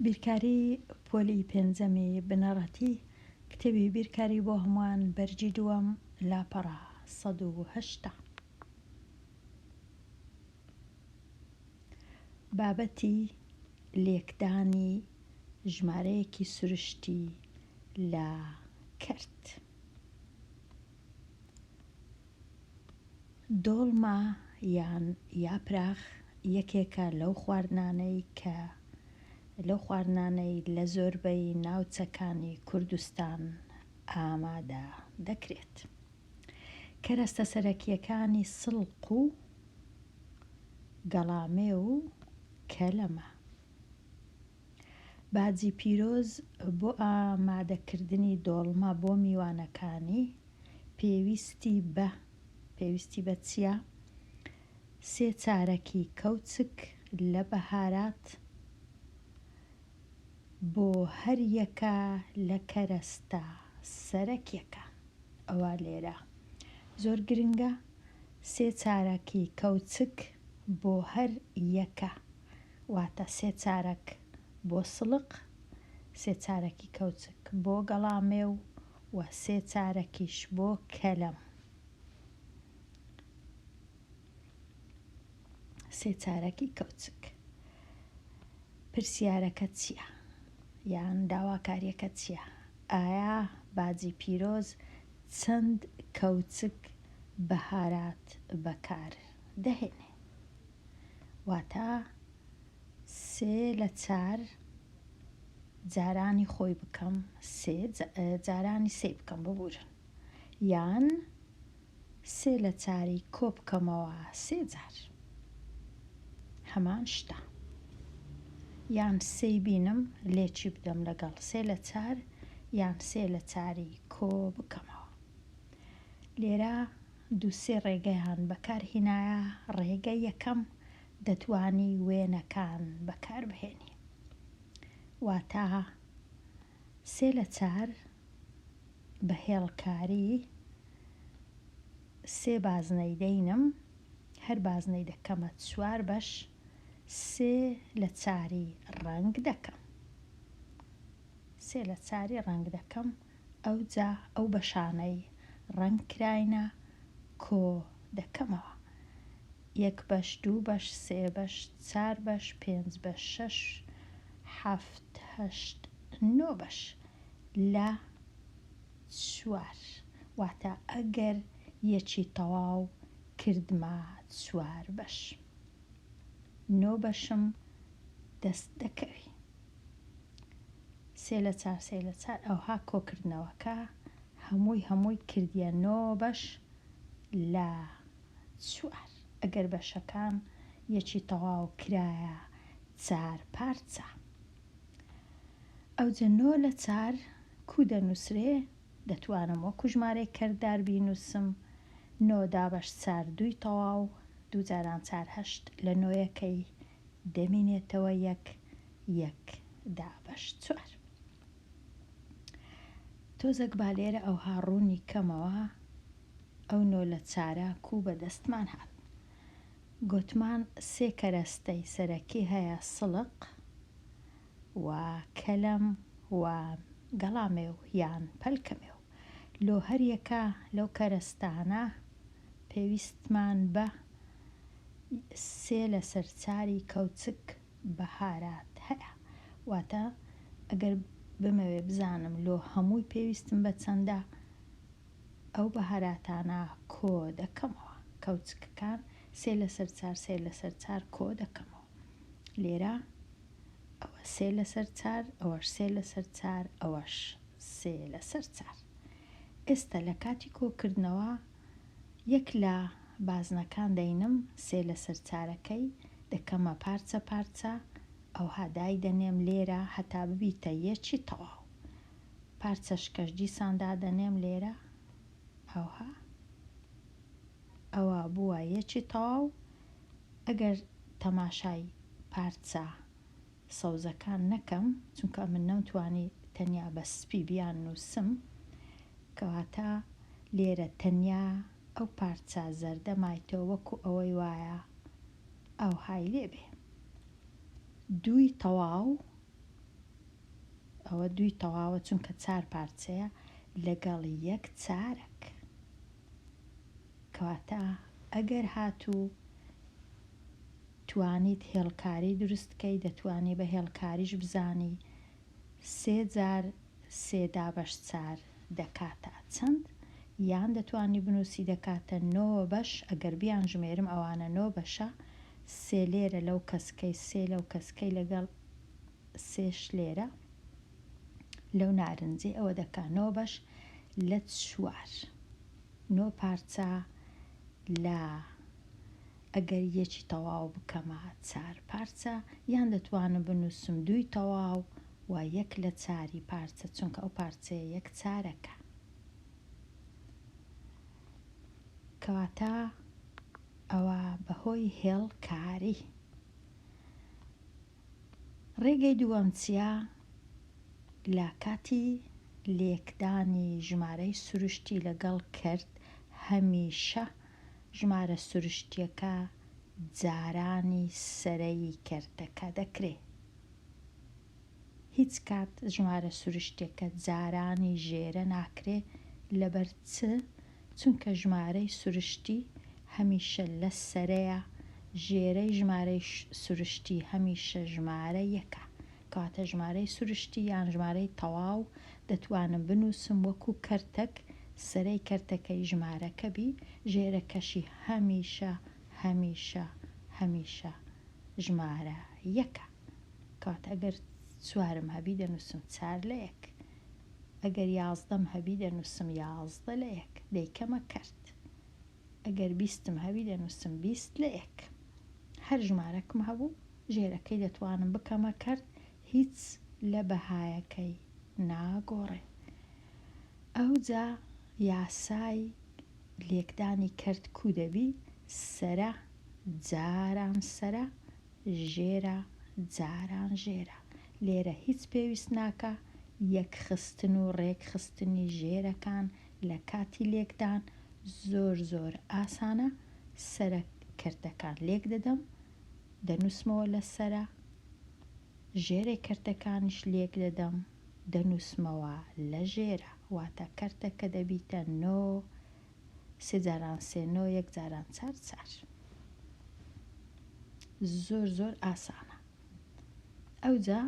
بیرکاری پۆلی پێنجەمی بنەڕەتی کتێبی بیرکاری بۆ هەمووان بەرگی دووەم لاپەڕە 180. بابەتی لێکدانی ژمارەیەکی سروشتی لە کەرت. دۆڵمە یان یاپراخ یەکێکە لەو خواردنانەی کە لەو خواردنانەی لە زۆربەی ناوچەکانی کوردستان ئامادە دەکرێت. کەرەستە سەرەکییەکانی سڵق و گەڵامێو و کەلەمە. باجی پیرۆز بۆ ئامادەکردنی دۆڵمە بۆ میوانەکانی پێویستی بە پێویستی بە چییە؟ سێ چارەکی کەوچک لە بەهارات بۆ هەر یەکە لە کەرەستە سەرەکیەکان. ئەوە لێرە زۆر گرنگە سێ چارەکی کەوچک بۆ هەر یەکە واتە سێ چارەک بۆ سڵق، سێ چارەکی کەوچک بۆ گەڵامێو و سێ چارەکیش بۆ کەلەم. سێ چارەکی کەوچک. پرسیارەکە چییە؟ یان داواکارییەکە چییە؟ ئایا باجی پیرۆز چەند کەوچک بەهارات بەکار دەهێنێ؟ واتە سێ لە چار جارانی خۆی بکەم سێ جارانی سێی بکەم ببورن یان سێ لە چاری کۆ بکەمەوە سێ جار هەمان شتە یان سێی بینم لێکی بدەم لەگەڵ سێ لە چار یان سێ لە چاری کۆ بکەمەوە لێرە دوو سێ ڕێگەیان بەکار هینایە ڕێگە یەکەم دەتوانی وێنەکان بەکار بهێنی واتە سێ لە چار بە هێڵکاری سێ بازنەی دەینم هەر بازنەی دەکەمە چوار بەش سێ لە چاری ڕەنگ دەکەم سێ لە چاری ڕەنگ دەکەم ئەوجا ئەو بەشانەی ڕەنگ کراینە کۆ دەکەمەوە یەک بەش دوو بەش سێ بەش چار بەش پێنج بەش شەش حەفت هەشت نۆ بەش لە چوار واتە ئەگەر یەکی تەواو کردمە چوار بەش نۆ بەشم دەست دەکەوی سێ لە چار سێ لە چار ئەوها کۆکردنەوەکە هەمووی هەمووی کردیە نۆ بەش لە چوار ئەگەر بەشەکان یەکی تەواو کرایە چار پارچە ئەوجە نۆ لە چار کو دەنووسرێ دەتوانم وەکو ژمارەی کەرتدار بینووسم نۆ دابەش چار دووی تەواو دوو جاران چار هەشت لە نۆیەکەی دەمینێتەوە یەک یەک دابەش چوار. تۆزەک با لێرە ئەوها ڕوونی کەمەوە ئەو نۆ لە چارە کوو بە دەستمان هات. گۆتمان سێ کەرەستەی سەرەکی هەیە سڵق و کەلەم و گەڵامێو یان پەلکەمێو. لۆ هەریەکە لەو کەرەستانە پێویستمان بە سێ لەسەر چاری کەوچک بەهارات هەیە. واتە ئەگەر بمەوێ بزانم لۆ هەمووی پێویستم بە چەندە ئەو بەهاراتانە کۆ دەکەمەوە. کەوچکەکان سێ لەسەر چار سێ لەسەر چار کۆ دەکەمەوە. لێرە ئەوە سێ لەسەر چار ئەوەش سێ لەسەر چار ئەوەش سێ لەسەر چار. ئێستا لە کاتی کۆکردنەوە یەک لە بازنەکان دەینم سێ لەسەر چارەکەی دەکەمە پارچە پارچە ئەوها دایدەنێم لێرە هەتا ببیتە یەکی تەواو پارچەشکەش دیسان دادەنێم لێرە ئەوها ئەوە بووە یەکی تەواو ئەگەر تەماشای پارچە سەوزەکان نەکەم چونکە ئەمن نەمتوانی تەنیا بە سپی بیان نووسم کەواتە لێرە تەنیا ئەو پارچە زەردە مایتەوە وەکو ئەوەی وایە ئەوهای لێ بێ دووی تەواو. ئەوە دووی تەواوە چونکە چار پارچەیە لەگەڵ یەک چارەک. کەواتە ئەگەر هاتوو توانیت هێڵکاری دروست کەی دەتوانی بە هێڵکاریش بزانی سێ جار سێ دابەش چار دەکاتە چەند؟ یان دەتوانی بنووسی دەکاتە نۆ بەش ئەگەر بیان ژمێرم ئەوانە نۆ بەشە سێ لێرە لەو کەسکەی سێ لەو کەسکەی لەگەڵ سێش لێرە لەو نارنجەی ئەوە دەکا نۆ بەش لە چوار نۆ پارچە لە ئەگەر یەکی تەواو بکەمە چار پارچە یان دەتوانم بنووسم دووی تەواو و یەک لە چاری پارچە چونکە ئەو پارچەیە یەک چارەکە. کەواتە ئەوە بەهۆی هێڵکاری. ڕێگەی دووەم چیە؟ لە کاتی لێکدانی ژمارەی سروشتی لەگەڵ کەرت هەمیشە ژمارە سروشتیەکە جارانی سەرەی کەرتەکە دەکرێ. هیچ کات ژمارە سروشتیەکە جارانی ژێرە ناکرێ لەبەر چ؟ چونکە ژمارەی سروشتی هەمیشە لە سەرەیە ژێرەی ژمارەی سروشتی هەمیشە ژمارە یەکە کەواتە ژمارەی سروشتی یان ژمارەی تەواو دەتوانم بنووسم وەکو کەرتەک سەرەی کەرتەکەی ژمارەکە بی ژێرەکەشی هەمیشە هەمیشە هەمیشە ژمارە یەکە کەواتە ئەگەر چوارم هەبی دەنووسم چار لە یەک ئەگەر یازدەم هەبی دەنووسم 11 لە یەک دەیکەمە کەرت ئەگەر بیستم هەبی دەنووسم 20 لە یەک هەر ژمارەکم هەبوو ژێرەکەی دەتوانم بکەمە کەرت هیچ لە بەهایەکەی ناگۆڕێ ئەوجا یاسای لێکدانی کەرت کوو دەبی سەرە جاران سەرە ژێرە جاران ژێرە. لێرە هیچ پێویست ناکا یەکخستن و ڕێکخستنی ژێرەکان لە کاتی لێکدان زۆر زۆر ئاسانە سەرە کەرتەکان لێک دەدەم دەنووسمەوە لە سەرە ژێرەی کەرتەکانیش لێک دەدەم دەنووسمەوە لە ژێرە واتە کەرتەکە دەبیتە نۆ سێ جاران سێ نۆ یەک جاران چار چار زۆر زۆر ئاسانە ئەوجا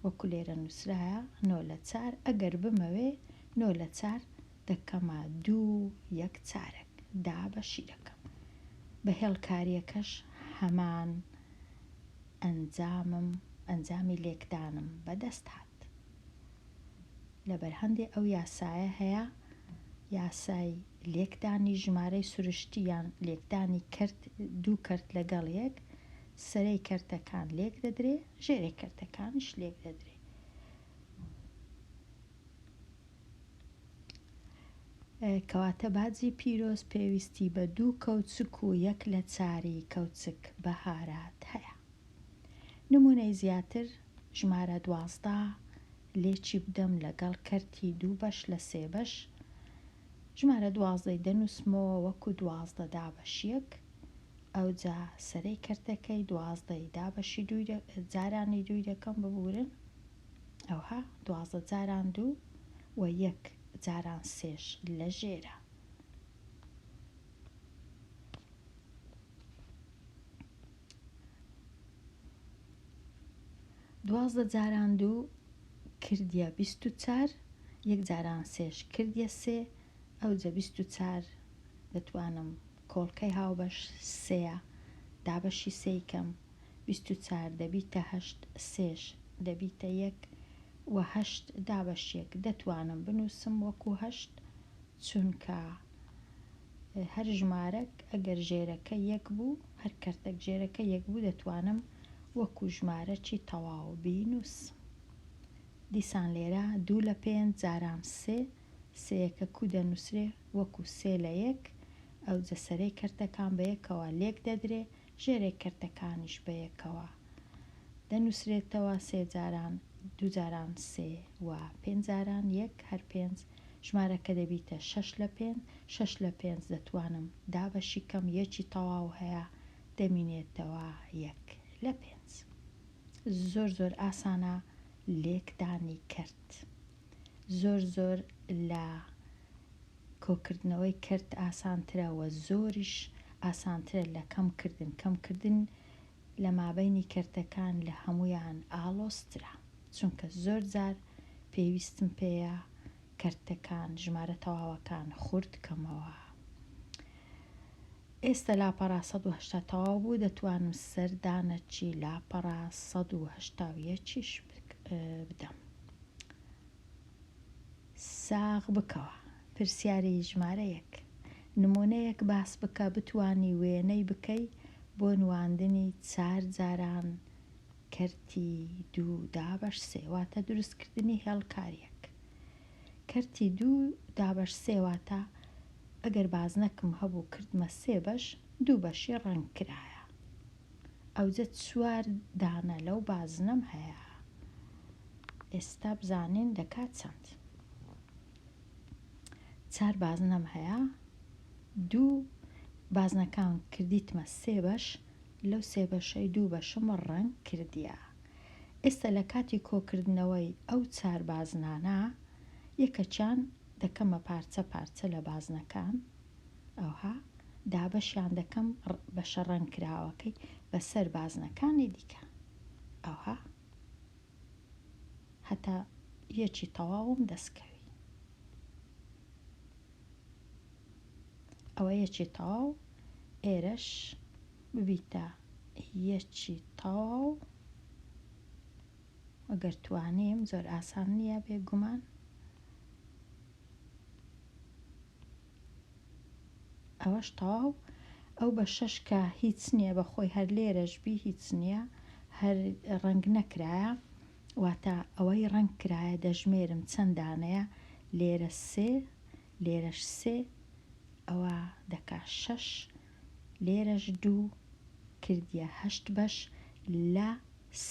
وەکو لێرە نووسرایە نۆ لە چار ئەگەر بمەوێ نۆ لە چار دەکەمە دوو یەک چارەک دابەشی دەکەم بە هێڵکاریەکەش هەمان ئەنجامم ئەنجامی لێکدانم بەدەست هات. لەبەر هەندێ ئەو یاسایە هەیە یاسای لێکدانی ژمارەی سروشتی یان لێکدانی کەرت دوو کەرت لەگەڵ یەک سەرەی کەرتەکان لێک دەدرێ ژێرەی کەرتەکانیش لێک دەدرێ. کەواتە باجی پیرۆز پێویستی بە دوو کەوچک و یەک لە چاری کەوچک بەهارات هەیە. نموونەی زیاتر، ژمارە 12 لێکی بدەم لەگەڵ کەرتی دوو بەش لە سێ بەش، ژمارە دوازدەی دەنووسمەوە وەکو 12 دابەش یەک، ئەوجا سەرەی کەرتەکەی دوازدەی دابەشی دووی جارانی دووی دەکەم ببورن ئەوها 12 جاران دوو و یەک جاران سێش لە ژێرە. 12 جاران دوو کردیە 24 یەک جاران سێش کردیە سێ ئەوجە 24 دەتوانم کۆڵکەی هاوبەش سێیە دابەشی سێی کەم 24 دەبیتە هەشت سێش دەبیتە یەک و هەشت دابەش یەک دەتوانم بنووسم وەکو هەشت چونکە هەر ژمارەک ئەگەر ژێرەکە یەک بوو هەر کەرتەک ژێرەکە یەک بوو دەتوانم وەکو ژمارەکی تەواو بینووسم. دیسان لێرە دوو لە پێنج جاران سێ سێیەکە کو دەنووسرێ وەکو سێ لە یەک ئەوجە سەرەی کەرتەکان بە یەکەوە لێک دەدرێ ژێرەی کەرتەکانیش بە یەکەوە دەنووسرێتەوە سێ جاران دوو جاران سێ و پێنج جاران یەک هەر پێنج ژمارەکە دەبیتە شەش لە پێنج شەش لە پێنج دەتوانم دابەشی کەم یەکی تەواو هەیە دەمینێتەوە یەک لە پێنج زۆر زۆر ئاسانە. لێکدانی کەرت. زۆر زۆر لە کۆکردنەوەی کەرت ئاسانترە وە زۆریش ئاسانترە لە کەم کردن، کەم کردن لە مابەینی کەرتەکان لە هەموویان ئاڵۆزترە چونکە زۆر جار پێویستم پێیە کەرتەکان ژمارە تەواوەکان خورد کەمەوە. ئێستە لاپەڕە 180 تەواو بوو دەتوانم سەردانەکی لاپەڕە 181 یش بدەم. ساغ بکەوە. پرسیاری ژمارە یەک. نموونەیەک باس بکە بتوانی وێنەی بکەی بۆ نواندنی چار جاران کەرتی دوو دابەش سێ واتە دروستکردنی هێڵکاریەک. کەرتی دوو دابەش سێ واتە ئەگەر بازنەکم هەبوو کردمە سێ بەش دوو بەشی ڕەنگ کرایە ئەوجە چوار دانە لەو بازنەم هەیە ئێستا بزانین دەکات چەند چار بازنەم هەیە دوو بازنەکان کردیتمە سێ بەش لەو سێ بەشەی دوو بەشم ڕەنگ کردیە ئێستا لە کاتی کۆکردنەوەی ئەو چار بازنانە یەکەکیان دەکەمە پارچە پارچە لە بازنەکان ئەوها دابەشیان دەکەم بەشە ڕەنگ کراوەکەی بەسەر بازنەکانی دیکە ئەوها هەتا یەکی تەواوم دەستکەوی ئەوە یەکی تەواو ئێرەش ببیتە یەکی تەواو ئەگەر توانیم زۆر ئاسان نییە بێگومان ئەوەش تەواو ئەو بەشەش کە هیچ نییە بە خۆی هەر لێرەش بی هیچ نییە هەر ڕەنگ نەکرایە واتە ئەوەی ڕەنگ کرایە دەژمێرم چەند دانەیە لێرە سێ لێرەش سێ ئەوە دەکا شەش لێرەش دوو کردیە هەشت بەش لە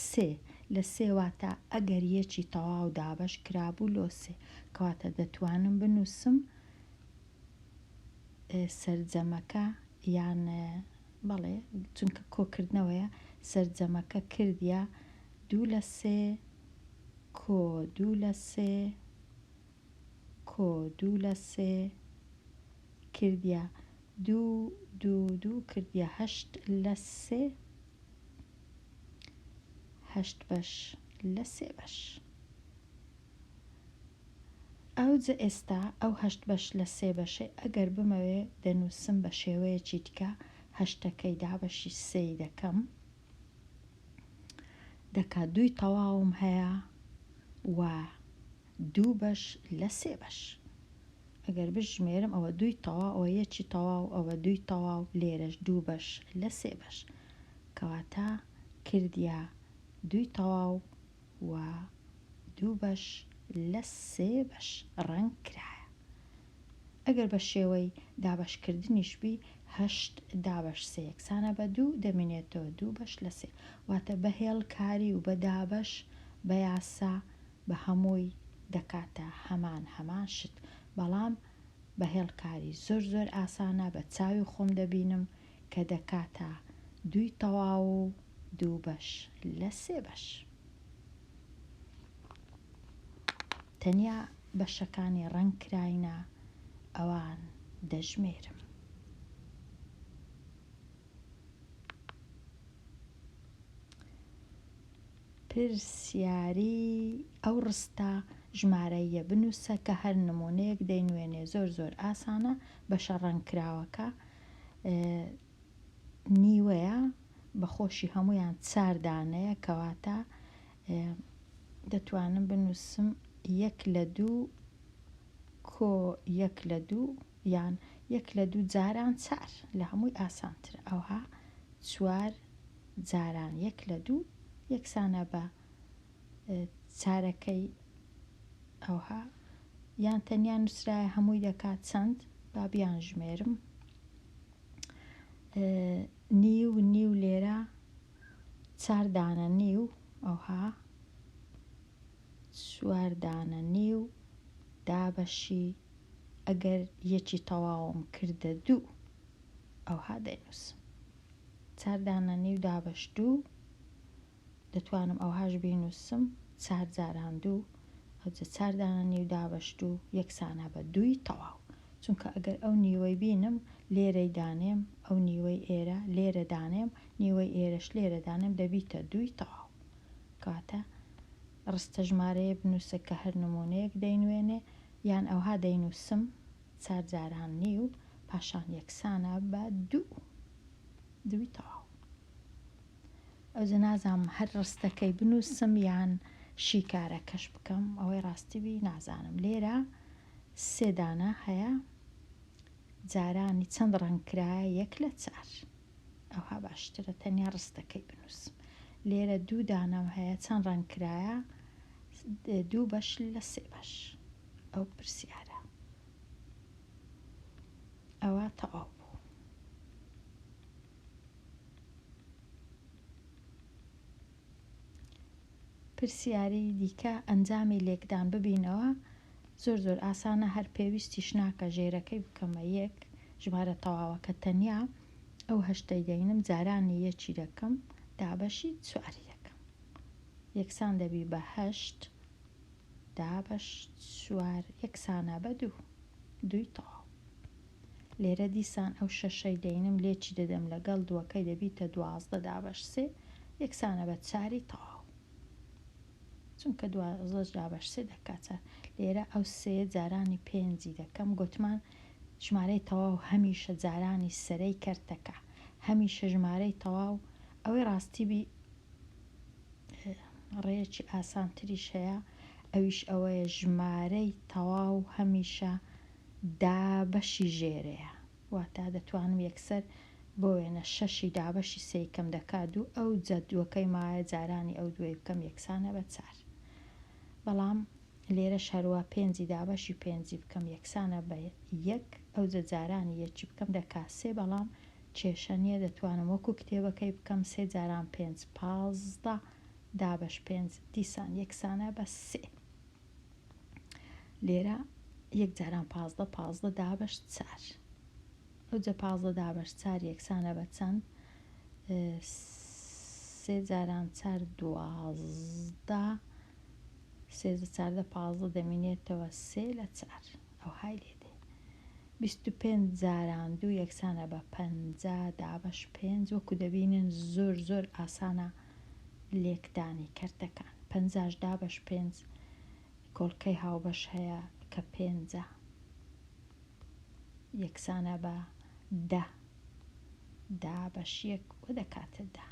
سێ لە سێ واتە ئەگەر یەکی تەواو دابەش کرابوو لۆ سێ کەواتە دەتوانم بنووسم سەرجەمەکە یان بەڵێ چونکە کۆکردنەوەیە سەرجەمەکە کردیە دوو لە سێ کۆ دوو لە سێ کۆ دوو لە سێ کردیە دوو دوو دوو کردیە هەشت لە سێ هەشت بەش لە سێ بەش. ئەوجە ئێستا ئەو هەشت بەش لە سێ بەشەی ئەگەر بمەوێ دەنووسم بە شێوەیەکی دیکە هەشتەکەی دابەشی سێی دەکەم دەکا دووی تەواوم هەیە و دوو بەش لە سێ بەش. ئەگەر بژمێرم ئەوە دووی تەواو ئەوە یەکی تەواو ئەوە دووی تەواو لێرەش دوو بەش لە سێ بەش کەواتە کردیە دووی تەواو و دوو بەش لە سێ بەش ڕەنگ کرایە ئەگەر بە شێوەی دابەشکردنیش بی هەشت دابەش سێ یەکسانە بە دوو دەمینێتەوە دوو بەش لە سێ واتە بە هێڵکاری و بە دابەش بە یاسا بە هەمووی دەکاتە هەمان هەمان شت بەڵام بە هێڵکاری زۆر زۆر ئاسانە بە چاوی خۆم دەبینم کە دەکاتە دووی تەواو و دوو بەش لە سێ بەش تەنیا بەشەکانی ڕەنگ کراینە ئەوان دەژمێرم. پرسیاری ئەو ڕستە ژمارەییە بنووسە کە هەر نموونەیەک دەینوێنێ زۆر زۆر ئاسانە بەشە ڕەنگکراوەکە نیوەیە بە خۆشی هەموویان چار دانەیە کەواتە دەتوانم بنووسم یەک لە دوو کۆ یەک لە دوو یان یەک لە دوو جاران چار لە هەمووی ئاسانترە ئەوها چوار جاران یەک لە دوو یەکسانە بە چارەکەی ئەوها یان تەنیا نووسرایە هەمووی دەکات چەند با بیان ژمێرم نیو نیو لێرە چار دانە نیو ئەوها چوار دانە نیو دابەشی ئەگەر یەکی تەواوم کردە دوو ئەوها دەینووسم چار دانە نیو دابەش دوو دەتوانم ئەوهاش بینووسم. چار جاران دوو ئەوجە چار دانە نیو دابەش دوو یەکسانە بە دووی تەواو چونکە ئەگەر ئەو نیوەی بینم لێرەی دانێم ئەو نیوەی ئێرە لێرە دانێم نیوەی ئێرەش لێرە دانێم دەبیتە دووی تەواو کەواتە ڕستە ژمارەیە بنووسە کە هەر نموونەیەک دەینوێنێ یان ئەوها دەینووسم چار جاران نیو پاشان یەکسانە بە دوو دووی تەواو. ئەوجە نازانم هەر ڕستەکەی بنووسم یان شیکارەکەش بکەم ئەوەی ڕاستی بی نازانم لێرە سێ دانە هەیە جارانی چەند ڕەنگ کرایە یەک لە چار ئەوها باشترە تەنیا ڕستەکەی بنووسم لێرە دوو دانەم هەیە چەند ڕەنگ کرایە دوو بەش لە سێ بەش ئەو پرسیارە ئەوە تەواو بوو. پرسیاری دیکە ئەنجامی لێکدان ببینەوە زۆر زۆر ئاسانە هەر پێویستیش ناکە ژێرەکەی بکەمە یەک ژمارە تەواوەکە تەنیا ئەو هەشتەی دەینم جارانی یەکی دەکەم دابەشی چواری دەکەم یەکسان دەبی بە هەشت دابەش چوار یەکسانە بە دوو دووی تەواو لێرە دیسان ئەو شەشەی دەینم لێکی دەدەم لەگەڵ دووەکەی دەبیتە 12 دابەش سێ یەکسانە بە چاری تەواو چونکە دوازدەش دابەش سێ دەکات چار لێرە ئەو سێ جارانی پێنجی دەکەم گوتمان ژمارەی تەواو هەمیشە جارانی سەرەی کەرتەکە هەمیشە ژمارەی تەواو ئەوەی ڕاستی بی ڕێیەکی ئاسانتریش هەیە ئەویش ئەوەیە ژمارەی تەواو هەمیشە دابەشی ژێرەیە واتا دەتوانم یەکسەر بۆ وێنە شەشی دابەشی سێی کەم دەکا دوو ئەو جە دووەکەی مایە جارانی ئەو دووەی بکەم یەکسانە بە چار بەڵام لێرەش هەروا پێنجی دابەشی پێنجی بکەم یەکسانە بە یەک ئەوجە جارانی یەکی بکەم دەکا سێ بەڵام کێشە نیە دەتوانم وەکو کتێبەکەی بکەم سێ جاران پێنج 15 دابەش پێنج دیسان یەکسانە بە سێ لێرە یەک جاران 15 15 دابەش چار ئەوجە 15 دابەش چار یەکسانە بە چەند سێ جاران چار دوازدە سێزدە چاردە 15 دەمینێتەوە سێ لە چار ئەوهای لێ دێ 25 جاران دوو یەکسانە بە 50 دابەش پێنج وەکو دەبینن زۆر زۆر ئاسانە لێکدانی کەرتەکان پەنجاش دابەش پێنج کۆڵکەی هاوبەش هەیە کە پێنجە یەکسانە بە دە دابەش یەک و دەکاتە دە.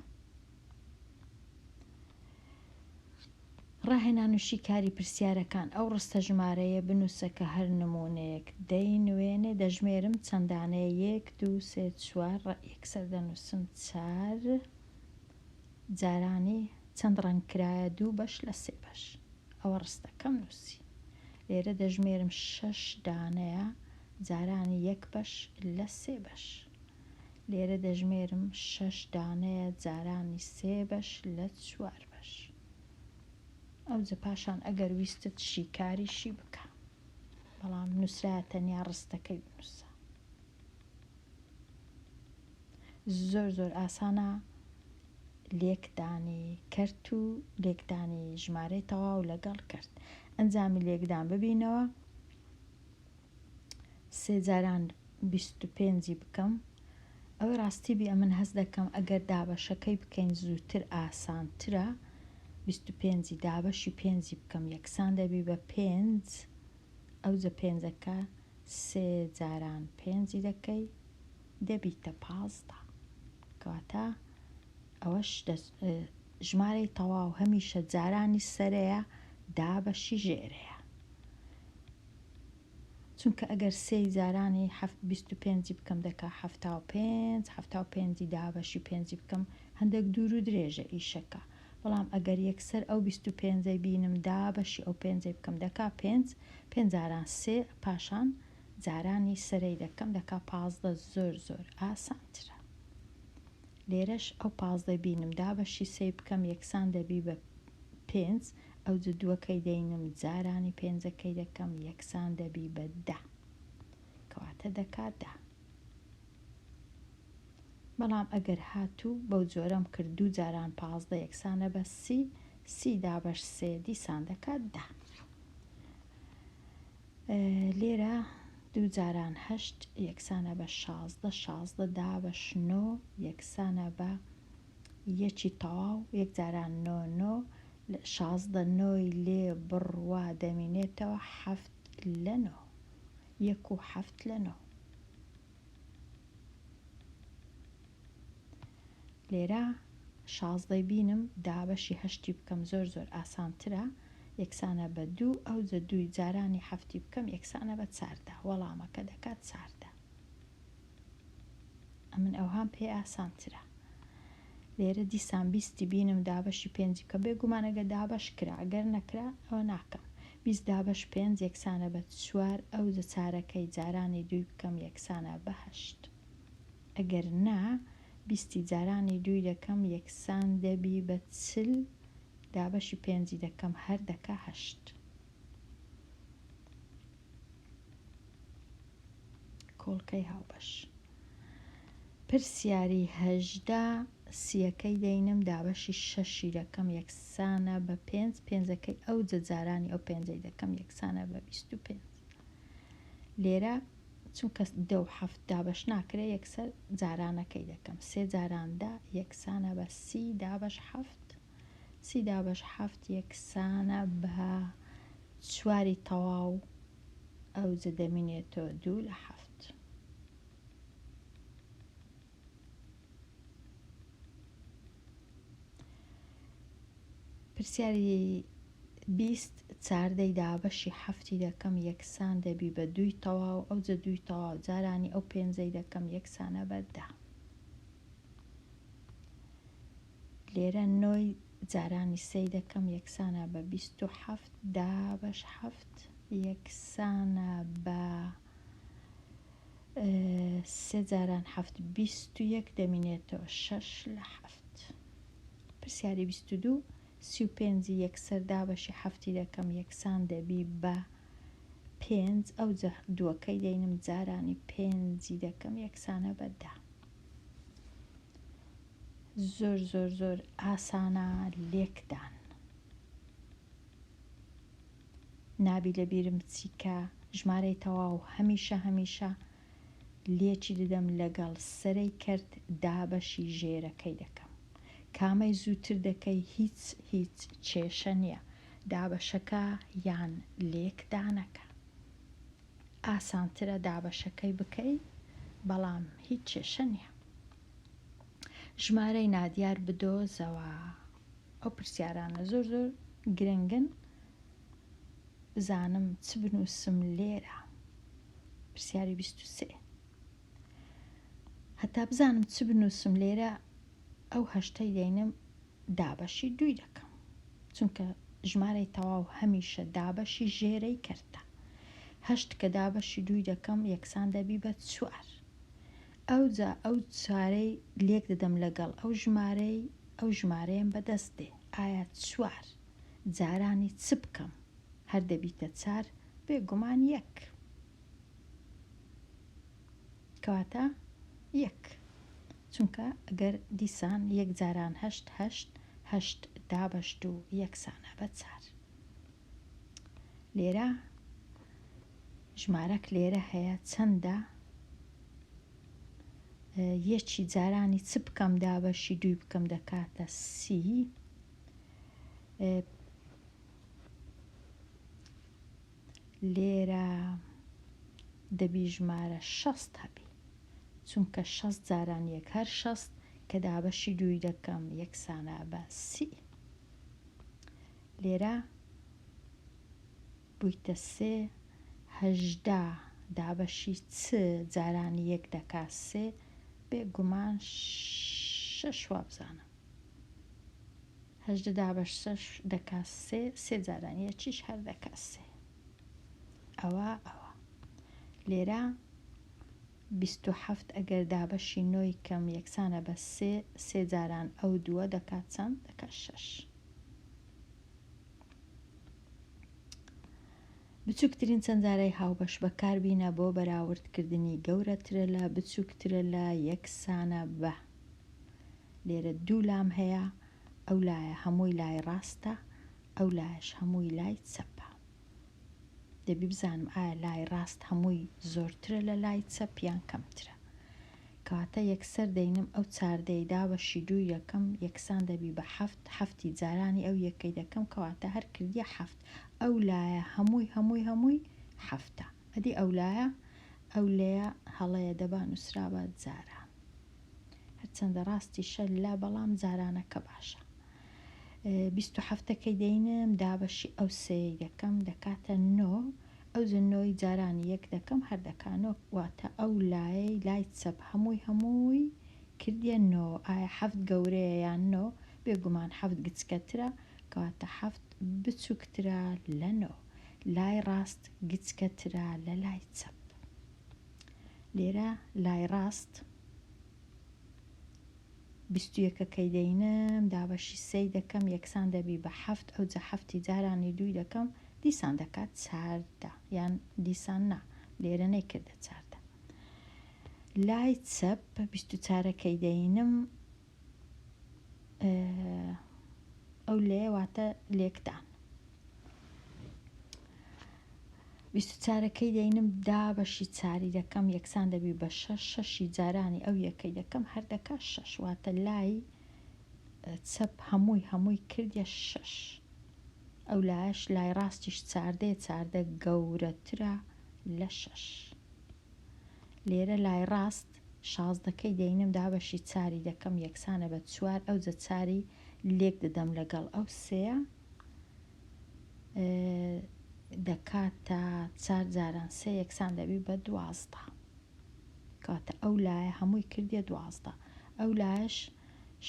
ڕاهێنان و شیکاری پرسیارەکان ئەو ڕستە ژمارەیە بنووسە کە هەر نموونەیەک دەینوێنێ دەژمێرم چەند دانەیە یەک دوو سێ چوار یەکسەر دەنووسم چار جارانی چەند ڕەنگ کرایە دوو بەش لە سێ بەش ئەوە ڕستەکەم نووسی لێرە دەژمێرم شەش دانەیە جارانی یەک بەش لە سێ بەش لێرە دەژمێرم شەش دانەیە جارانی سێ بەش لە چوار بەش ئەوجە پاشان ئەگەر ویستت شیکاریشی بکە بەڵام نووسرایە تەنیا ڕستەکەی بنووسە زۆر زۆر ئاسانە لێکدانی کەرت و لێکدانی ژمارەی تەواو لەگەڵ کەرت ئەنجامی لێکدان ببینەوە سێ جاران 25ی بکەم ئەوەی ڕاستی بی ئەمن هەست دەکەم ئەگەر دابەشەکەی بکەین زووتر ئاسانترە 25ی دابەشی پێنجی بکەم یەکسان دەبی بە پێنج ئەوجە پێنجەکە سێ جاران پێنجی دەکەی دەبیتە 15 کەواتە ئەوەش ژمارەی تەواو هەمیشە جارانی سەرەیە دابەشی ژێرەیە چونکە ئەگەر سێی جارانی حەفت 25ی بکەم دەکا 75 75ی دابەشی پێنجی بکەم هەندێک دوور و درێژە ئیشەکە بەڵام ئەگەر یەکسەر ئەو 25ەی بینم دابەشی ئەو پێنجەی بکەم دەکا پێنج پێنج جاران سێ پاشان جارانی سەرەی دەکەم دەکا 15 زۆر زۆر ئاسانترە لێرەش ئەو پازدەی بینم دابەشی سێی بکەم یەکسان دەبی بە پێنج ئەوجە دووەکەی دەینم جارانی پێنجەکەی دەکەم یەکسان دەبی بە دە کەواتە دەکات دە بەڵام ئەگەر هاتوو بەو جۆرەم کرد دوو جاران 15 یەکسانە بە سی. سی دابەش سێ دیسان دەکات دە. لێرە دوو جاران هەشت یەکسانە بە 16، 16 دابەش نۆ یەکسانە بە یەکی تەواو، یەک جاران نۆ نۆ، 16 نۆی لێ بڕوا دەمینێتەوە حەفت لە نۆ، یەک و حەفت لە نۆ. لێرە شازدەی بینم دابەشی هەشتی بکەم زۆر زۆر ئاسانترە یەکسانە بە دوو ئەوجە دووی جارانی حەفتی بکەم یەکسانە بە چاردە وەڵامەکە دەکات چاردە ئەمن ئەوهام پێ ئاسانترە لێرە دیسان بیستی بینم دابەشی پێنجی بکەم بێگومان ئەگەر دابەش کرا ئەگەر نەکرا ئەوە ناکەم 20 دابەش پێنج یەکسانە بە چوار ئەوجە چارەکەی جارانی دووی بکەم یەکسانە بە هەشت ئەگەر نا بیستی جارانی دووی دەکەم یەکسان دەبی بە 40 دابەشی پێنجی دەکەم هەر دەکا هەشت. کۆڵکەی هاوبەش. پرسیاری 18 سیەکەی دەینم دابەشی شەشی دەکەم یەکسانە بە پێنج، پێنجەکەی ئەوجە جارانی ئەو پێنجەی دەکەم یەکسانە بە 25. لێرە چونکە دە و حەفت دابەش ناکرێ یەکسەر جارانەکەی دەکەم سێ جاران دە یەکسانە بە سی دابەش حەفت، سی دابەش حەفت یەکسانە بە چواری تەواو ئەوجە دەمینێتەوە دوو لە حەفت. پرسیاری 20 چاردەی دابەشی حەفتی دەکەم یەکسان دەبی بە دووی تەواو ئەوجە دووی تەواو جارانی ئەو پێنجەی دەکەم یەکسانە بە دە. لێرە نۆی جارانی سێی دەکەم یەکسانە بە 27 دابەش حەفت یەکسانە بە سێ جاران حەفت 21 دەمینێتەوە شەش لە حەفت. پرسیاری 22 35 یەکسەر دابەشی حەفتی دەکەم یەکسان دەبی بە پێنج ئەوجە دووەکەی دەینم جارانی پێنجی دەکەم یەکسانە بە دە. زۆر زۆر زۆر ئاسانە لێکدان. نابی لەبیرم بچی کە ژمارەی تەواو هەمیشە هەمیشە لێکی دەدەم لەگەڵ سەرەی کەرت دابەشی ژێرەکەی دەکەم. کامەی زووتر دەکەی هیچ هیچ کێشە نییە دابەشەکە یان لێکدانەکە. ئاسانترە دابەشەکەی بکەی بەڵام هیچ کێشە نییە. ژمارەی نادیار بدۆزەوە. ئەو پرسیارانە زۆر زۆر گرنگن بزانم چ بنووسم لێرە. پرسیاری 23 هەتا بزانم چ بنووسم لێرە ئەو هەشتەی دەینم دابەشی دووی دەکەم چونکە ژمارەی تەواو هەمیشە دابەشی ژێرەی کەرتە. هەشت کە دابەشی دووی دەکەم یەکسان دەبی بە چوار. ئەوجا ئەو چوارەی لێک دەدەم لەگەڵ ئەو ژمارەی ئەو ژمارەیەم بەدەست دێ. ئایا چوار جارانی چ بکەم هەر دەبیتە چار؟ بێگومان یەک. کەواتە یەک. چونکە ئەگەر دیسان یەک جاران هەشت هەشت هەشت دابەش دوو یەکسانە بە چار. لێرە ژمارەک لێرە هەیە چەندە؟ یەکی جارانی چ بکەم دابەشی دووی بکەم دەکاتە سی. لێرە دەبی ژمارە شەست هەبی چونکە شەست جاران یەک هەر شەست کە دابەشی دووی دەکەم یەکسانە بە سی. لێرە بوویتە سێ هەژدە دابەشی چ جارانی یەک دەکا سێ بێگومان شەش وابزانم هەژدە دابەش شەش دەکا سێ سێ جاران یەکیش هەر دەکا سێ. ئەوە ئەوە لێرە 27 ئەگەر دابەشی نۆی کەم یەکسانە بە سێ سێ جاران ئەو دووە دەکات چەند؟ دەکات شەش. بچووکترین چەند جارەی هاوبەش بەکاربینە بۆ بەراوردکردنی گەورەترە لە بچووکترە لە یەکسانە بە. لێرە دوو لام هەیە. ئەو لایە هەمووی لای ڕاستە ئەو لایەش هەمووی لای چەپە. دەبی بزانم ئایا لای ڕاست هەمووی زۆرترە لە لای چەپ یان کەمترە. کەواتە یەکسەر دەینم ئەو چاردەی دابەشی دووی دەکەم یەکسان دەبی بە حەفت، حەفتی جارانی ئەو یەکەی دەکەم کەواتە هەر کردیە حەفت. ئەو لایە هەمووی هەمووی هەمووی حەفتە. ئەدی ئەو لایە؟ ئەو لەیە هەڵەیە دەبا نووسرابا جاران. هەرچەندە ڕاستیشە لە بەڵام جارانەکە باشە. 20 و حەفتەکەی دەینم دابەشی ئەو سێیەی دەکەم دەکاتە نۆ ئەوجە نۆی جارانی یەک دەکەم هەر دەکا نۆ واتە ئەو لایەی لای چەپ هەمووی هەمووی کردیە نۆ ئایا حەفت گەورەیە یان نۆ بێگومان حەفت گچکەترە کەواتە حەفت بچوکترە لە نۆ لای ڕاست گچکەترە لە لای چەپ لێرە لای ڕاست 20 و یەکەکەی دەینم دابەشی سێی دەکەم یەکسان دەبی بە حەفت ئەوجا حەفتی جارانی دووی دەکەم دیسان دەکات چاردە یان دیسان نا لێرە نەیکردە چاردە لای چەپ 20 و چارەکەی دەینم ئەو لێ واتە لێکدان 20 و چارەکەی دەینم دابەشی چاری دەکەم یەکسان دەبی بە شەش شەشی جارانی ئەو یەکەی دەکەم هەر دەکا شەش واتە لای چەپ هەمووی هەمووی کردیە شەش ئەو لایەش لای ڕاستیش چاردەیە چاردە گەورەترە لە شەش لێرە لای ڕاست شازدەکەی دەینم دابەشی چاری دەکەم یەکسانە بە چوار ئەوجە چاری لێک دەدەم لەگەڵ ئەو سێیە دەکاتە چار جاران سێ یەکسان دەبی بە دوازدە کەواتە ئەو لایە هەمووی کردیە دوازدە ئەو لایەش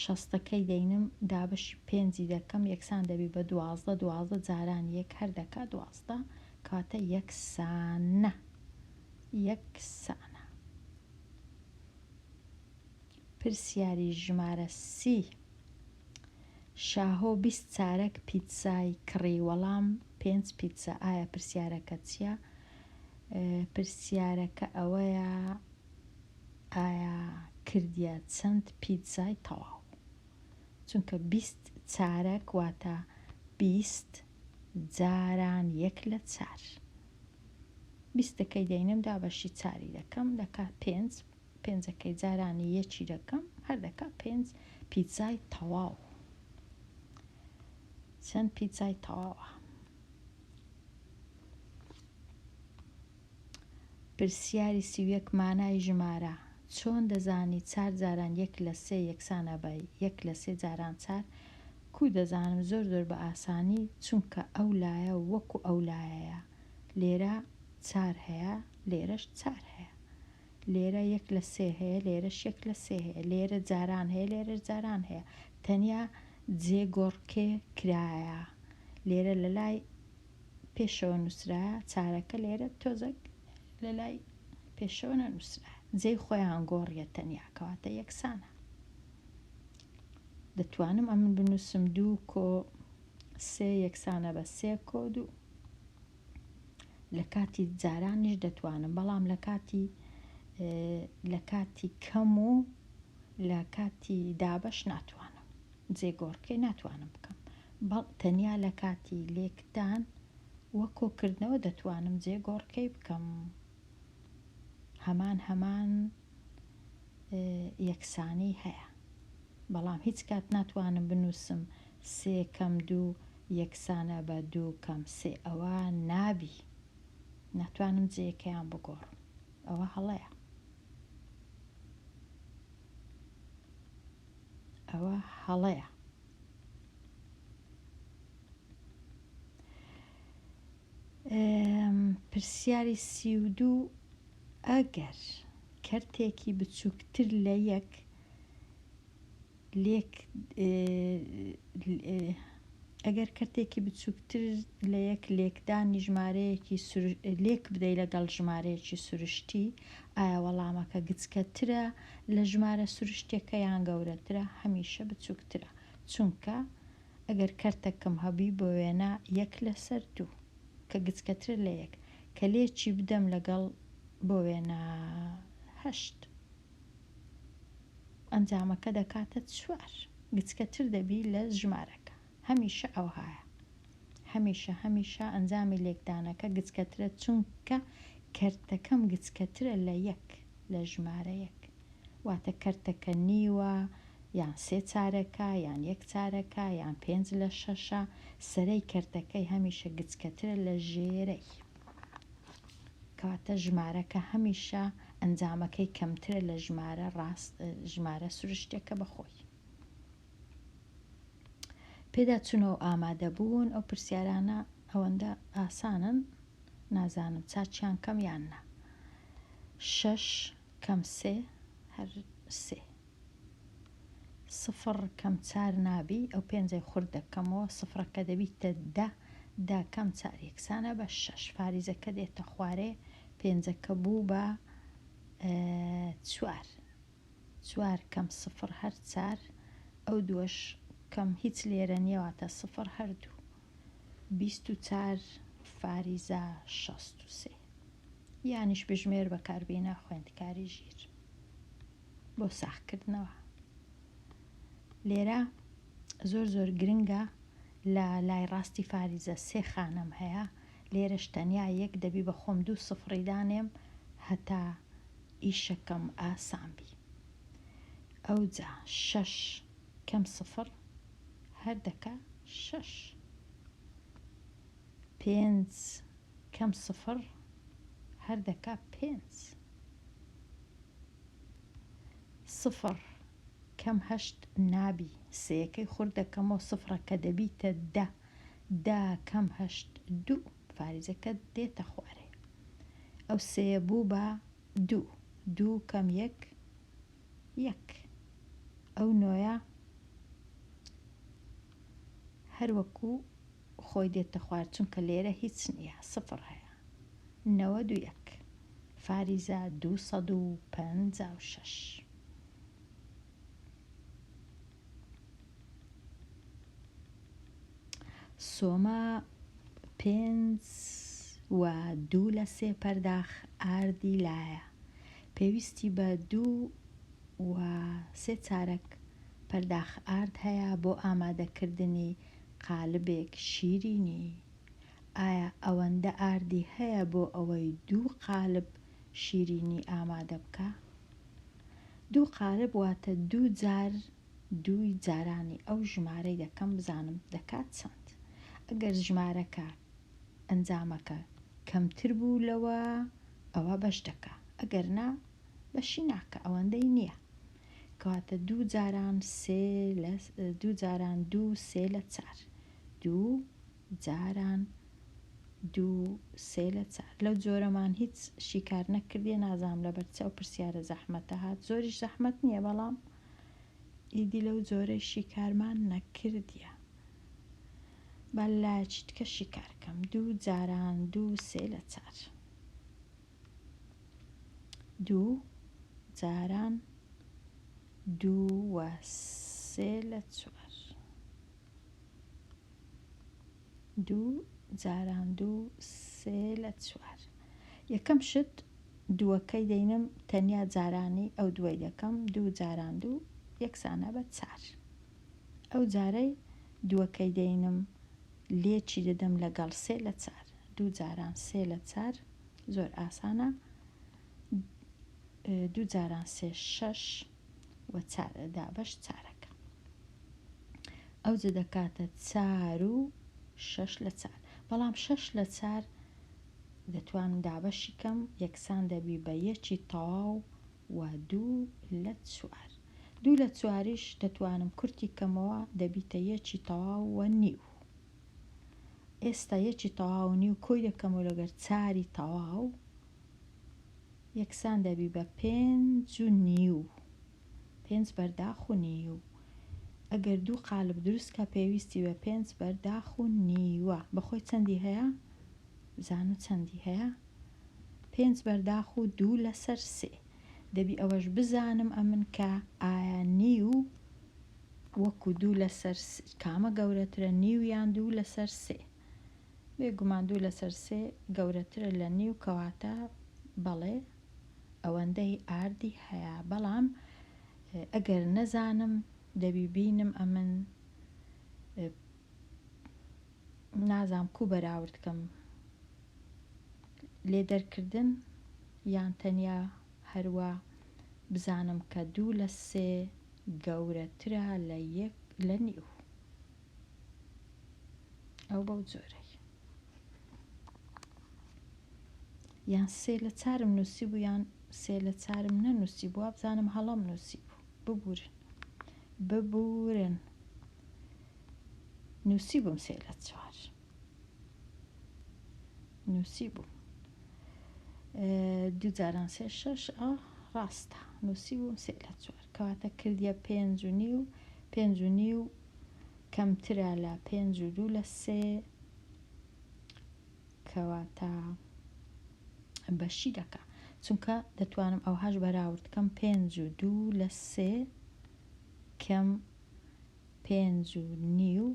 شەستەکەی دەینم دابەشی پێنجی دەکەم یەکسان دەبی بە دوازدە دوازدە جاران یەک هەر دەکا دوازدە کەواتە یەکسانە یەکسانە. پرسیاری ژمارە سی شاهۆ 20 چارەک پیتزای کڕی وەڵام پێنج پیتزا ئایا پرسیارەکە چییە؟ پرسیارەکە ئەوەیە ئایا کردیە چەند پیتزای تەواو چونکە 20 چارەک واتە 20 جاران یەک لە چار بیستەکەی دەینم دابەشی چاری دەکەم دەکا پێنج پێنجەکەی جارانی یەکی دەکەم هەر دەکا پێنج پیتزای تەواو چەند پیتزای تەواوە پرسیاری 31 مانای ژمارە چۆن دەزانی چار جاران یەک لە سێ یەکسانە بە یەک لە سێ جاران چار کو دەزانم زۆر زۆر بە ئاسانی چونکە ئەو لایە وەکو ئەو لایەیە لێرە چار هەیە لێرەش چار هەیە لێرە یەک لە سێ هەیە لێرەش یەک لە سێ هەیە لێرە جاران هەیە لێرەش جاران هەیە تەنیا جێگۆڕکێ کرایە لێرە لە لای پێشەوە نووسرایە چارەکە لێرە تۆزەک لە لای پێشەوە نەنووسرایە جێی خۆیان گۆڕیە تەنیا کەواتە یەکسانە دەتوانم ئەمن بنووسم دوو کۆ سێ یەکسانە بە سێ کۆ دوو لە کاتی جارانیش دەتوانم بەڵام لە کاتی لە کاتی کەم و لە کاتی دابەش ناتوانم جێگۆڕکێ ناتوانم بکەم بەڵ تەنیا لە کاتی لێکدان و کۆکردنەوە دەتوانم جێگۆڕکێی بکەم هەمان هەمان یەکسانی هەیە بەڵام هیچ کات ناتوانم بنووسم سێ کەم دوو یەکسانە بە دوو کەم سێ ئەوە نابی ناتوانم جێیەکەیان بگۆڕم ئەوە هەڵەیە ئەوە هەڵەیە پرسیاری 32 ئەگەر کەرتێکی بچووکتر لە یەک لێک ئەگەر کەرتێکی بچووکتر لە یەک لێکدانی ژمارەیەکی لێک بدەی لەگەڵ ژمارەیەکی سروشتی ئایا وەڵامەکە گچکەترە لە ژمارە سروشتیەکە یان گەورەترە؟ هەمیشە بچووکترە چونکە ئەگەر کەرتەکم هەبی بۆ وێنە یەک لەسەر دوو کە گچکەترە لە یەک کە لێکی بدەم لەگەڵ بۆ وێنە هەشت ئەنجامەکە دەکاتە چوار. گچکەتر دەبی لە ژمارەکە. هەمیشە ئەوهایە. هەمیشە هەمیشە ئەنجامی لێکدانەکە گچکەترە چونکە کەرتەکەم گچکەترە لە یەک لە ژمارە یەک. واتە کەرتەکە نیوە یان سێ چارەکە یان یەک چارەکە یان پێنج لە شەشە، سەرەی کەرتەکەی هەمیشە گچکەترە لە ژێرەی. کەواتە ژمارەکە هەمیشە ئەنجامەکەی کەمترە لە ژمارە ڕاست ژمارە سروشتیەکە بە خۆی. پێداچوونەوە ئامادەبوون ئەو پرسیارانە ئەوەندە ئاسانن نازانم چاکیان کەم یان نا. شەش کەم سێ هەر سێ. سفڕ کەم چار نابی ئەو پێنجەی خورد دەکەمەوە سفڕەکە دەبیتە دە دە کەم چار یەکسانە بە شەش فاریزەکە دێتە خوارێ پێنجەکە بوو بە چوار چوار کەم سفڕ هەر چار ئەو دووەش کەم هیچ لێرە نییە واتە سفڕ هەر دوو 24 فاریزە 63 یانیش بژمێر بەکاربینە خوێندکاری ژیر بۆ ساغکردنەوە. لێرە زۆر زۆر گرنگە لە لای ڕاستی فاریزە سێ خانەم هەیە لێرەش تەنیا یەک دەبی بە خۆم دوو سفڕی دانێم هەتا ئیشەکەم ئاسان بی. ئەوجا شەش کەم سفڕ هەر دەکا شەش. پێنج کەم سفڕ هەر دەکا پێنج. سفڕ کەم هەشت نابی سێیەکەی خورد دەکەمەوە سفڕەکە دەبیتە دە دە کەم هەشت دوو فاریزەکە دێتە خوارێ ئەو سێیە بوو بە دوو دوو کەم یەک یەک ئەو نۆیە هەر وەکو خۆی دێتە خوار چونکە لێرە هیچ نییە سفڕ هەیە 91 فاریزە 256. سۆما پێنج و دوو لە سێ پەرداخ ئاردی لایە پێویستی بە دوو و سێ چارەک پەرداخ ئارد هەیە بۆ ئامادەکردنی قالبێک شیرینی. ئایا ئەوەندە ئاردی هەیە بۆ ئەوەی دوو قالب شیرینی ئامادە بکا؟ دوو قالب واتە دوو جار دووی جارانی ئەو ژمارەی دەکەم بزانم دەکات چەند. ئەگەر ژمارەکە ئەنجامەکە کەمتر بوو لەوە ئەوە بەش دەکا ئەگەر نا بەشی ناکا ئەوەندەی نییە. کەواتە دوو جاران سێ لە دوو جاران دوو سێ لە چار دوو جاران دوو سێ لە چار لەو جۆرەمان هیچ شیکار نەکردیە نازانم لەبەر چ ئەو پرسیارە زەحمەتە هات زۆریش زەحمەت نییە بەڵام ئیدی لەو جۆرەی شیکارمان نەکردیە با لایەکی تکە شیکار کەم دوو جاران دوو سێ لە چار دوو جاران دوو و سێ لە چوار دوو جاران دوو سێ لە چوار یەکەم شت دووەکەی دەینم تەنیا جارانی ئەو دووەی دەکەم دوو جاران دوو یەکسانە بە چار ئەو جارەی دووەکەی دەینم لێکی دەدەم لەگەڵ سێ لە چار دوو جاران سێ لە چار زۆر ئاسانە دوو جاران سێ شەش و چار دابەش چارەکە ئەوجە دەکاتە چار و شەش لە چار بەڵام شەش لە چار دەتوانم دابەشی کەم یەکسان دەبی بە یەکی تەواو و دوو لە چوار دوو لە چواریش دەتوانم کورتی کەمەوە دەبیتە یەکی تەواو و نیو ئێستا یەکی تەواو و نیو کۆی دەکەمەوە لەگەر چاری تەواو یەکسان دەبی بە پێنج و نیو پێنج بەرداخ و نیو ئەگەر دوو قالب دروست کا پێویستی بە پێنج بەرداخ و نیوە بەخۆی چەندی هەیە بزانم چەندی هەیە پێنج بەرداخ و دوو لەسەر سێ دەبی ئەوەش بزانم ئەمن کە ئایا نیو وەکو دوو لەسەر کامە گەورەترە نیو یان دوو لەسەر سێ بێگومان دوو لەسەر سێ گەورەترە لە نیو کەواتە بەڵێ ئەوەندەی ئاردی هەیە بەڵام ئەگەر نەزانم. دەبی بینم ئەمن نازام کو بەراورد کەم لێ دەرکردن یان تەنیا هەروا بزانم کە دوو لە سێ گەورەترە لە یەک لە نیو ئەو بەو جۆرەی یان سێ لە چارم نووسیبوو یان سێ لە چارم نەنووسیبوو وابزانم هەڵەم نووسیبوو ببورن ببورن نووسیبووم سێ لە چوار نووسیبووم دوو جاران سێ شەش ئا ڕاستە نووسیبووم سێ لە چوار کەواتە کردیە پێنج و نیو پێنج و نیو کەمترە لە پێنج و دوو لە سێ کەواتە بەشی دەکا چونکە دەتوانم ئەوهاش بەراورد کەم پێنج و دوو لە سێ کەم پێنج و نیو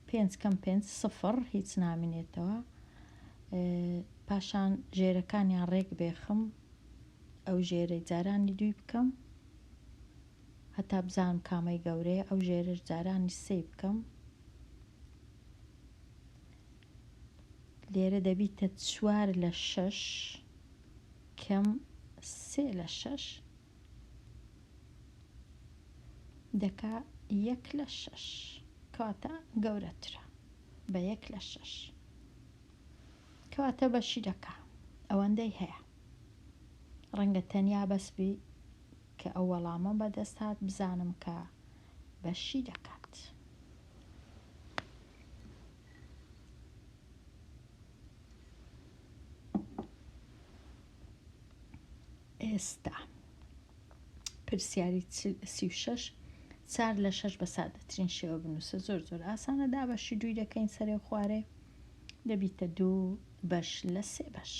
پێنج کەم پێنج سفڕ هیچ نامینێتەوە پاشان ژێرەکانیان ڕێک بێخم ئەو ژێرەی جارانی دووی بکەم هەتا بزانم کامەی گەورەیە ئەو ژێرەش جارانی سێی بکەم لێرە دەبیتە چوار لە شەش کەم سێ لە شەش دەکا یەک لە شەش کەواتە گەورەترە بە یەک لە شەش کەواتە بەشی دەکا ئەوەندەی هەیە ڕەنگە تەنیا بەس بی کە ئەو وەڵامەم بەدەست هات بزانم کە بەشی دەکات. ئێستا پرسیاری 36 چار لە شەش بە سادەترین شێوە بنووسە زۆر زۆر ئاسانە دابەشی دووی دەکەین سەرێ خوارێ دەبیتە دوو بەش لە سێ بەش.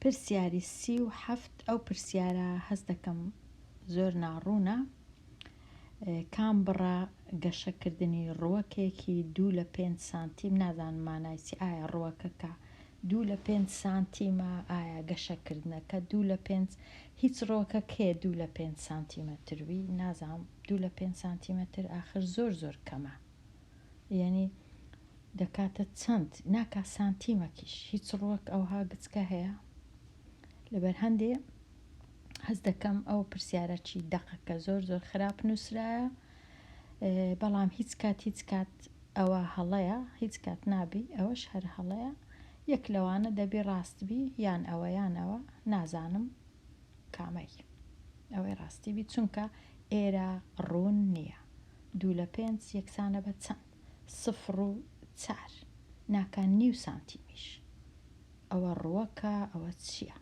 پرسیاری 37 ئەو پرسیارە هەست دەکەم زۆر ناڕوونە کام بڕە گەشەکردنی ڕووەکێکی دوو لە پێنج سانتیم نازانم مانای چی ئایا ڕووەکەکە دوو لە پێنج سانتیمە ئایا گەشەکردنەکە دوو لە پێنج هیچ ڕووەکەک هەیە دوو لە پێنج سانتیمەتر بی نازانم دوو لە پێنج سانتیمەتر ئاخر زۆر زۆر کەمە یەنی دەکاتە چەند ناکا سانتیمەکیش هیچ ڕووەک ئەوها گچکە هەیە لەبەر هەندێ هەست دەکەم ئەو پرسیارە چی دەقەکە زۆر زۆر خراپ نووسرایە بەڵام هیچ کات هیچ کات ئەوە هەڵەیە هیچ کات نابی ئەوەش هەر هەڵەیە یەک لەوانە دەبی ڕاست بی یان ئەوە یان ئەوە نازانم کامەی ئەوەی ڕاستی بی چونکە ئێرە ڕوون نییە دوو لە پێنج یەکسانە بە چەند؟ سفڕ و چار ناکا نیو سانتیمیش ئەوە ڕووەکە ئەوە چییە؟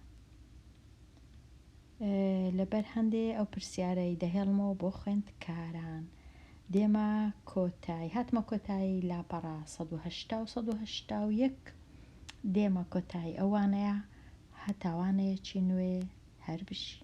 لەبەر هەندێ ئەو پرسیارەی دەهێڵمەوە بۆ خوێندکاران دێمە کۆتایی هاتمە کۆتایی لاپەڕە 180 و 181 دێمە کۆتایی ئەوانەیە هەتاوانەیەکی نوێ هەر بژین.